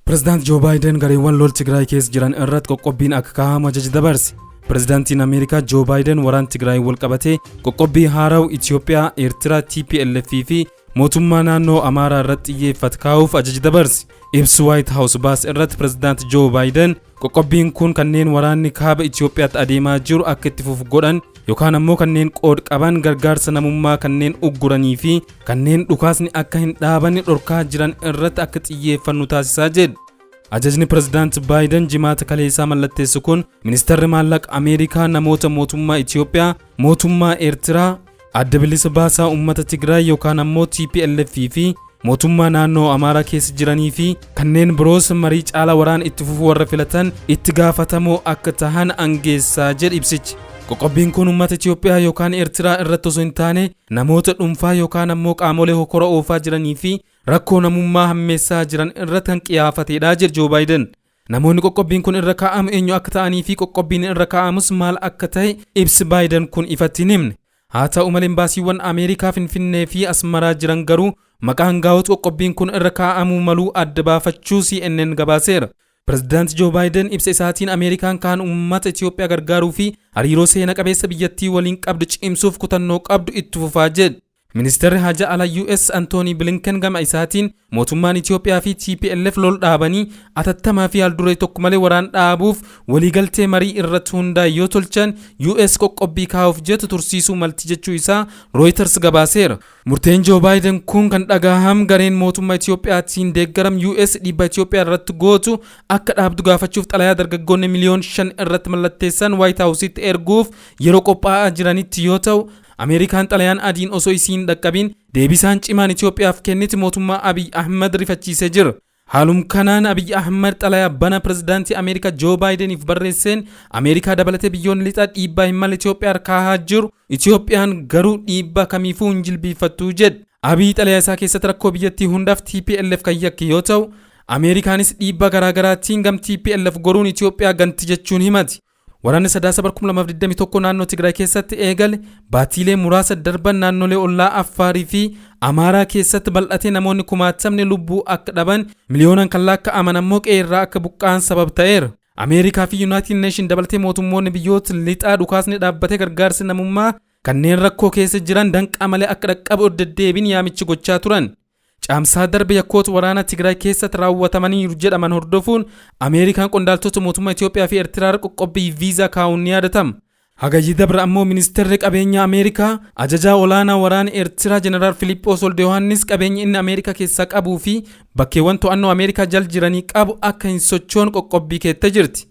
Pireezidaant Joo Baayiden gareewwan lol Tigraay keessa jiran irratti qoqqobbiin akka kaa'amu ajaja dabarse. Pireezidaantiin Ameerikaa Joo Baayiden waraana Tigraay wal qabatee qoqqobbii haaraw Itoophiyaa, Eertiraa, TPLF fi mootummaa naannoo Amaaraa irratti xiyyeeffate kaa'uuf ajaja dabarse. Ibsi White House baase irratti Pireezidaant Joo Baayiden qoqqobbiin kun kanneen waraanni kaaba Itoophiyaatti adeemaa jiru akka itti fufu godhan yookaan ammoo kanneen qood qaban, gargaarsa namummaa kanneen ugguranii fi kanneen dhukaasni akka hin dhaabanne dhorkaa jiran irratti akka xiyyeeffannu taasisaa jedhe. Ajajni Pireezidaant Baayiden Jimaata kaleessaa mallatteessu kun ministeerri maallaqa Ameerikaa namoota mootummaa Itoophiyaa, mootummaa Eertiraa, Adda Bilisa Baasaa Uummata Tigraay yookaan ammoo TPLF fi mootummaa naannoo Amaaraa keessa jiranii fi kanneen biroos marii caalaa waraana itti fufuu warra filatan itti gaafatamoo akka tahan angeessaa jedhe ibsichi. Qoqqobbiin kun uummata Itoophiyaa yookaan Eertiraa irratti osoo hin taane namoota dhuunfaa yookaan ammoo qaamolee hokora oofaa jiranii fi rakkoo namummaa hammeessaa jiran irratti kan qiyaafatedha jedhe Joo Baayiden. Namoonni qoqqobbiin kun irra kaa'amu eenyu akka ta'anii fi qoqqobbiin irra kaa'amus maal akka ta'e ibsi Baayiden kun ifatti hin himne. Haa ta'u malee, imbaasiiwwan Ameerikaa Finfinnee fi Asmaraa jiran garuu maqaa hangaa'ota qoqqobbiin kun irra kaa'amuu maluu adda baafachuu CNN gabaaseera. Pireezidaanti Joo Baayiden ibsa isaatiin Ameerikaan kaan uummata Itoophiyaa gargaaruu fi hariiroo seena qabeessa biyyattii waliin qabdu cimsuuf kutannoo qabdu itti fufaa jedhe. Ministeerri Haajaa Alaa US Antoonii Bilinken gama isaatiin mootummaan Itoophiyaa fi TPLF lol dhaabanii atattamaa fi haalduree tokko malee waraan dhaabuuf waliigaltee marii irratti hundaa'e yoo tolchan US qoqqobbii kaa'uuf jettu tursiisuu malti jechuu isaa Reuters gabaaseera. Murteen Joo Baayiden kun kan dhagaham gareen mootummaa Itoophiyaatiin deeggaram US dhiibbaa Itoophiyaa irratti gootu akka dhaabdu gaafachuuf xalayaa dargaggoonni miliyoon 5 irratti mallatteessan White Houseitti erguuf yeroo qophaa'aa jiranitti yoo ta'u, Ameerikaan xalayaan adiin osoo isiin dhaqqabin deebisaan cimaan Itoophiyaaf kenniti mootummaa Abiy Ahmad rifachiisee jira. Haalum kanaan Abiy Ahmad xalayaa bana pirezidaantii Ameerikaa Joo Baayideniif barreesseen Ameerikaa dabalatee biyyoonni lixaa dhiibbaa hin malle Itoophiyaa kaahaa jiru. Itoophiyaan garuu dhiibbaa kamiifuu hin jilbiiffattu jedhe. Abiy xalayaa isaa keessatti rakkoo biyyattii hundaaf TPLF kan yakke yoo ta'u, Ameerikaanis dhiibbaa garaagaraatiin gam TPLF goruun Itoophiyaa ganti jechuun himati. Waraanni Sadaasa bara 2021 naannoo Tigraay keessatti eegale baatiilee muraasa darban naannolee ollaa Affaarii fi Amaaraa keessatti bal'atee namoonni kumaatamni lubbuu akka dhaban, miliyoonaan kan lakkaa'aman ammoo qe'ee irraa akka buqqa'an sabab ta'eera. Ameerikaa fi United Nation dabalatee mootummoonni biyyoota lixaa dhukaasni dhaabbatee gargaarsi namummaa kanneen rakkoo keessa jiran danqaa malee akka dhaqqabu deddeebiin yaamichi gochaa turan. Caamsaa darbe yakkoota waraana Tigraay keessatti raawwatamaniiru jedhaman hordofuun Ameerikaan qondaaltota mootummaa Itoophiyaa fi Eertiraa qoqqobbii viizaa kaa'uun ni yaadatama. Hagayyi dabre ammoo ministeerri qabeenya Ameerikaa ajajaa olaanaa waraana Eertiraa Jeneraal Filiiphoos Wolde Yohaannis qabeenya inni Ameerikaa keessaa qabuu fi bakkeewwan to'annoo Ameerikaa jal jiranii qabu akka hin sochoon qoqqobbii keettee jirti.